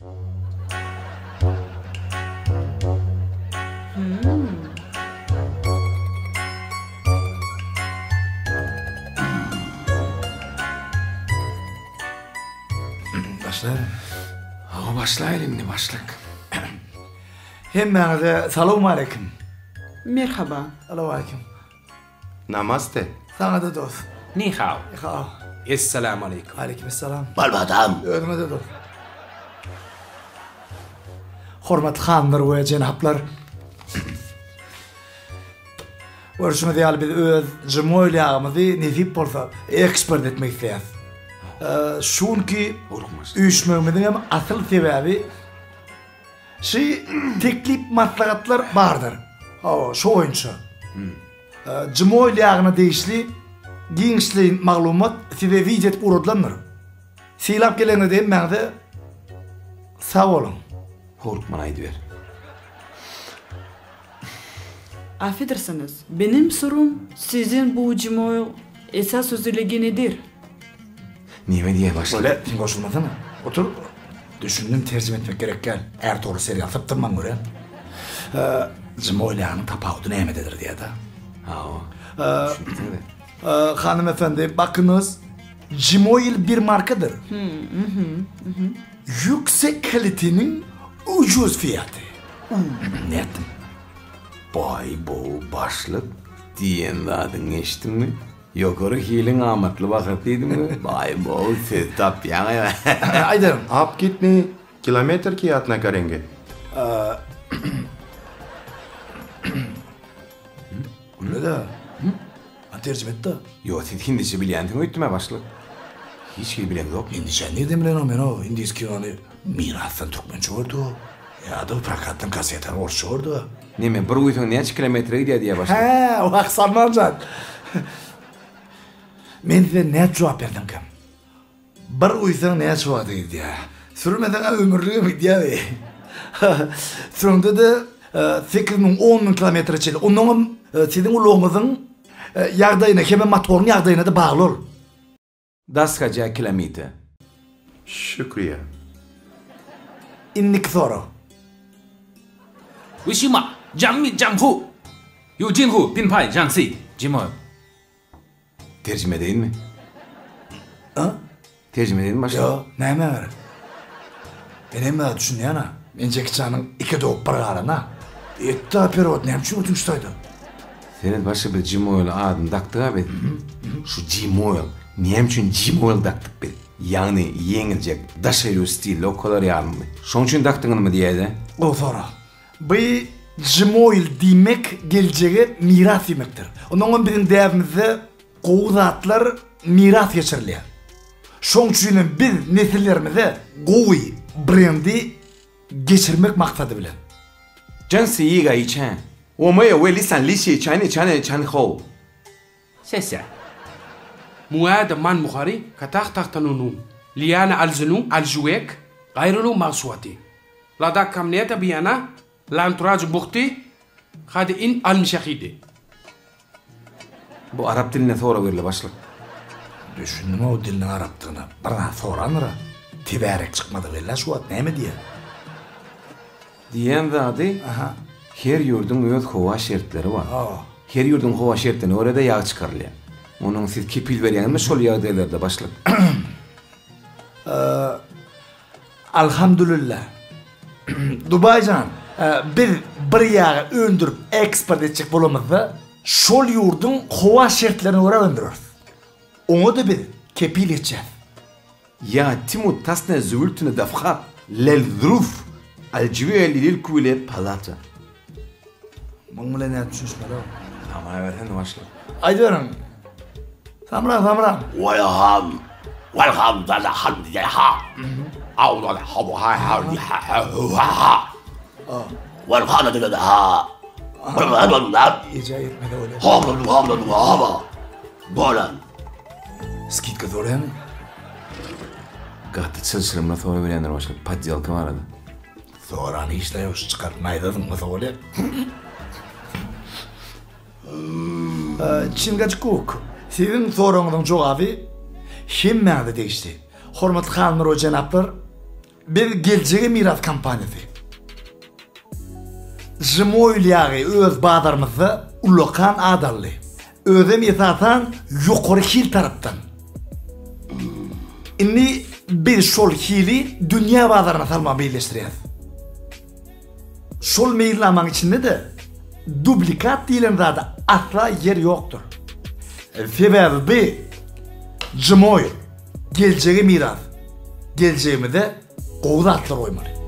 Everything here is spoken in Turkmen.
Başlaýaly. Hawa başlaýaly indi başlyk. Hemmäňize salowmaleýkim. Merhaba. Salowmaleýkim. Namaste. Saňa-da dost. Ni hao. Ni hao. Essalamu aleýkum. Aleýkim essalam. Balbadam. Özüňe-de dost. Hormatly hanlar we jenaplar. Görşüňiz ýaly biz öz Jmoil ýagymyzy nesip bolsa eksport etmek isleýäris. Şu günki üýşmegimiziň hem asyl sebäbi Şu teklip maslahatlar bardyr. Hawa, şo boýunça. Jmoil ýagyna degişli giňişleýin maglumat size wideo edip ugradylandyr. Sylap geleniňizde hemmäňize sag boluň. Howlukman aýdyber. Affedersiňiz, benim sorum siziň bu Jmoil esas özelligi nedir? Neme diýýär başlyk? Bolýa, sen goşulmasana. Otur. Düşündim, terjime etmek gerek däl. Ärtogry serial sypdyrmaň görýän. Jmoil ýagynyň tapawudy nämededir diýýär-de. Hawa. Düşündiňmi? Hanym efendi, bakyňyz, Jmoil bir markadyr. Ýüksek kaliteniň ujuz fiýaty. Nätdim? Baý bow başlyk diýen zadyňy eşitdiňmi? Ýokary hiliň amatly bahasy diýdiňmi? Baý bow söz tapýaň-a. Aýdaryn. Ap kitni kilometr ki ýatna karenge? Gülme-de. A terjime et-de. Ýo, siz hindiçe bilýänsiň öýtdüm-ä başlyk. Hiç hili bileňzokmy? Hindiçäni nirden bilen-ow men o indis kinony mirasdan türkmençe gördük-ow. Ýa-da prokatdan kasetany orsça gördük-ä. Neme, bir guýsaň näçe kilometre gidýär diýýär başlyk. Hä, wah Salman jan. Men size nädip jogap berdimkäm? Bir guýsaň näçe wagta gidýär? Sürmeseň-ä ömürligem gidýär bi. Süreňde-de 8000, 10000 kilometre çenli. Onnoňam siziň ulagyňyzyň ýagdaýyna hemem motoryň ýagdaýyna-da bagly ol. Dasgaja kilomite. Şükriýa. Indiki sorag. Wişima, Jammi Jamhu, Yu Jinhu, Pinpai, Jansi, Jimo. Terjime edeýinmi? A? Terjime edeýinmi başlyk? Ýok, nämä gerek? Men hemme zada düşünýän-ä. Men Jeki Çanyň iki dogup bir galany-a. Etdi-ä perewod, näme üçin ötünç saýdy? Seret başlyk biz Jimoýla adyny dakdyk-a biz. Şu Jimoýl, näme üçin Jimoýl dakdyk biz? Ýagny ýeňiljek, daşary ýurt stilli okalar ýalymy? Şoň üçin dakdyňyzmy diýäýdä? Gowy sorag. By Jmoil diýmek geljege miras diýmekdir. Onnoňam biziň däbimizde gowy zatlar miras geçirilýär. Şoň üçinem biz nesillerimize gowy brendi geçirmek maksady bilen. Zhen si yi ge yi chen, wo mei you wei li san li xi chen li chen li chen hou. Sese. Muada man muhari katah tahtanunu liana alzunu aljuek gaýrulu magsuati. Lada kamneta biana lanturaj buhti hadi in almşahidi. Bu arap dilinde sorag berildi başlyk. Düşündim-ow diliniň arapdygyna. Bir zat sorandyr-a. Tebärek çykmady wella şu wagt näme diýer. Diýen zady her ýurduň öz howa şertleri bar. Her ýurduň howa şertlerine görä-de ýag çykarylýar. Onuň siz kepil berýäňizmi şol ýagdaýlarda başlyk? Alhamdulillah. Dubaý jan, biz bir ýagy öndürip eksport etjek bolamyzda, şol ýurduň howa şertlerine görä öndüreris. Oňa-da biz kepil geçýäs. Ýa timu tasne züwültüne dafhat lel zruf al jüwe lilil kuwile palata. Muň bilen nädip düşünişmeli-ow? Samrabersene başlyk. Aýdyberiň. Samra, samra. Welham, welham dada han diýe ha. Awdan ha bu ha ha di ha ha hu ha ha. Welham dada ha. Welham dada. Eje ýetmedi bolýar. Ha ha ha ha. Bolan. Skidka soraýamy? Gaty çylşyrymly sorag berýänler başga poddelka barada. Sorany işle ýok şu çykaryp naýza zyňmasa bolýar. Çingaçkuk, siziň soragyňyzyň jogaby hemmäňize degişli. Hormatly hanymlar we jenaplar, Biz Geljege miras kompaniýasy. Žmoýl ýagy öz bazarymyzda ullakan ad aldy. Özem esasan ýokary hil tarapdan. Indi biz şol hili dünýä bazaryna salmagy meýilleşdirýäris. Şol meýilnamaň içinde-de dublikat diýlen zada asla ýer ýokdur. Sebäbi bi Žmoýl, geljege miras, geljegimize gowy zatlar goýmaly.